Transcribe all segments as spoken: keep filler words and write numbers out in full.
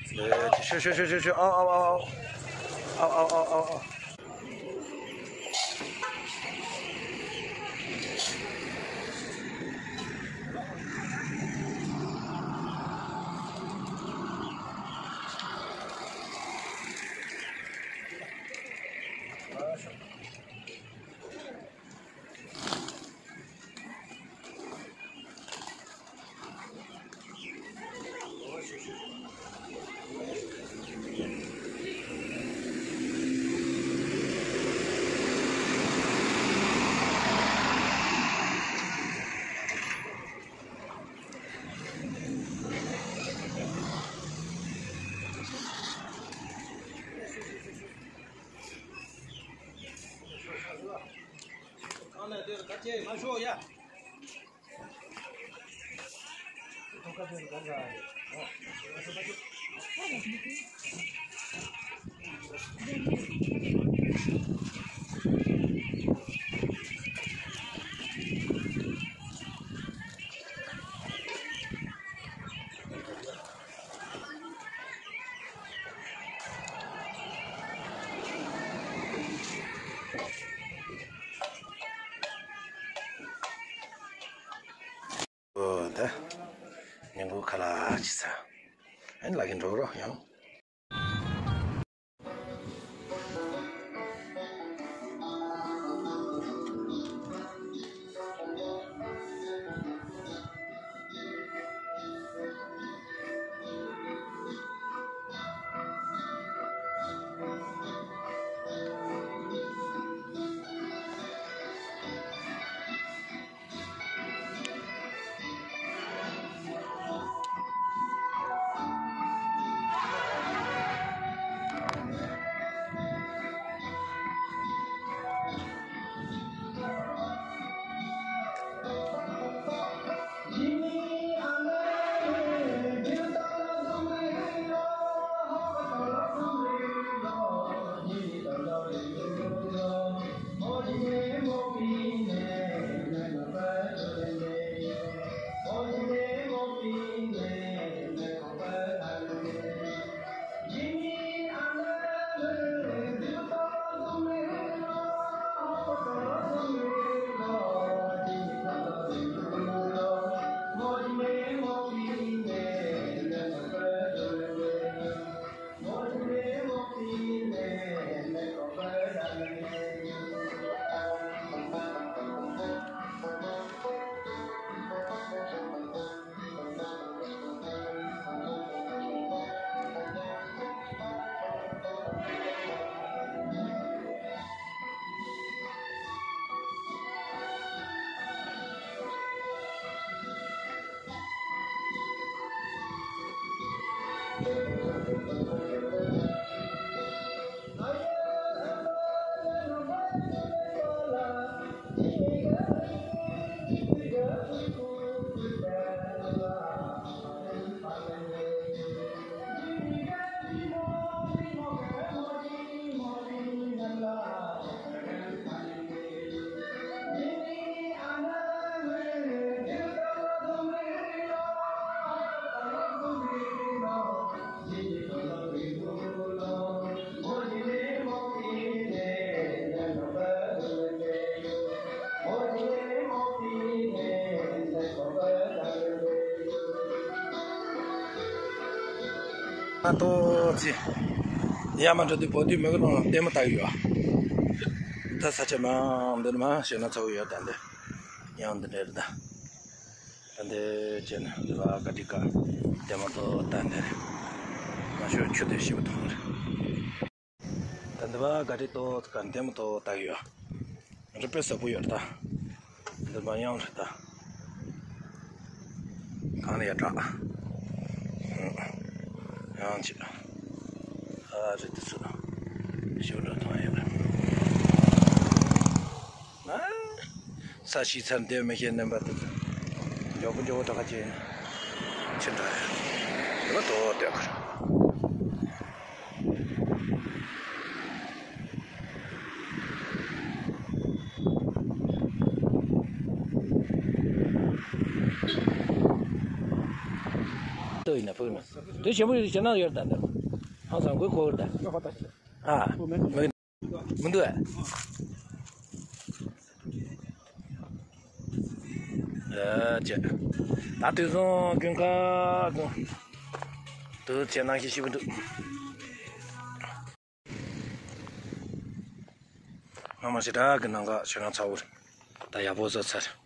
ཤོ་ཤོ་ཤོ་ཤོ་ཤོ། ཨའོ་ཨའོ་ཨའོ་ཨའོ། ཨའོ་ཨའོ་ཨའོ་ཨའོ། ཨོ་ད། ཉིན་གུང་ཁ་ལག་ཅིག་ཟ། ཨ་ནི་ལག་གི་འགྲོ་རོགས་ཡང་། ང་ཏོག་ཙི་ཡར་མར་འགྲོ་དུས་བོད་དུས་མི་གི་ནང་ལ་ལྟད་མོ་ལྟ་གི་ཡོད། ད་ས་ཆ་མང་འདི་ནས་མར་ཞེད་སྣང་ཚ་བོ་ཡོད། ད་འདི་ཡང་འདི་འདྲ་རེད་ད། ད་འདི་བྱས་ན་འདི་བ་ག་དྲི་ཀ་ལྟད་མོ་ཏོག་ལྟ་འདི་རེད། ང་ཤོད་ཆུ་དེ་ཞིབ་མཐོང་རེད། ད་འདི་བ་ག་དྲི་ཏོག་ག་ལྟད་མོ་ཏོག་ལྟ་གི་ཡོད། རི་དཔེ་ཟབ་པོ་ཡོད་རེད་ད། འདི་མ་ཡང་རེད་ད། གང་ལ་ཡ་དྲག་ཡང་ཅི། ཨ་རེད་དེ་ཚོ། ཞོ་འགྲོ་ཐང་ཡོད། ཨ། ས་ཞིག་ཚར་འདེབས་མི་ཤེས་རྣམ་པ་དེ་ཚོ། མགྱོགས་པོ་མགྱོགས་པོ་དྲག་ཅན། ཕྱིར་འགྲོ་ཡ། དེ་ལ་དོ་དེ་ཁར། ལྟོས་ཡིན་ན་ཕུག་ན། དེ་ཞེ་པོ་ཞེ་ན་ཡོད་ད་འདི། ཨ་ཚང་གོས་གོ་ར་ད། ཨ་མི་མི་འདུག་ཨ། ཨ་ཅེ། ད་དུས་སང་ཀུན་ཁ་ཀུན། དུ་ཆེ་ནང་ཞིག་ཞིབ་འདུག་སྔ་མ་ཞེ་དྲག་གི་ནང་ག་ཞེ་དྲག་ཚ་བོ་རེད། ད་ཡག་པོ་བཟོ་ཚར།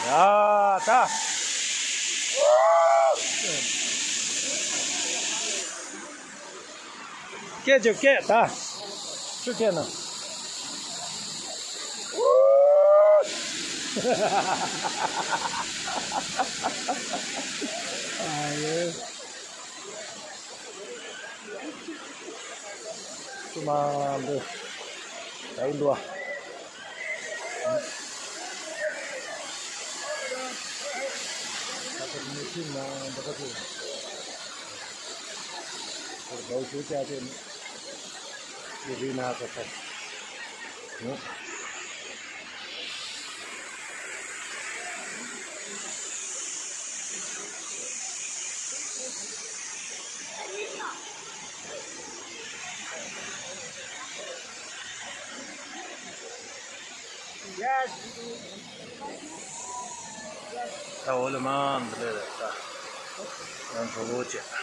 ཡ་ད། སྐད་ཅིག་སྐད་ད། ཆུ་སྐད་ན། ཨ་ཡེ། ཅུ་མ་འདི། ད་ཡིན་འདུག་ཨ། ད་ལྟ་མི་ཁྱིམ་ནང་འདི་ག་ཚོད། ཁོར་དགའ་བོ་ཞུ་བྱ་དེ་ནི་རི་ན་ཚ་ཚ། ད་འོ་ལེ་མ་འདི་ལས་ད་ཡང་གྲོགས་པོ་བྱས།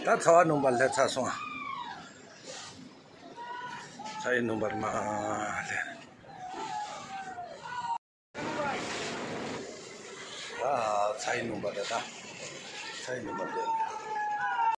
ད་ཚ་བ་སྣུམ་པ་སླེབས་ཚར་སོང་ཨ། ཚ་བའི་སྣུམ་པ་མ་སླེབས། ད་ཚ་བའི་སྣུམ་པ་རེད་ད། ཚ་བའི་སྣུམ་པ་རེད།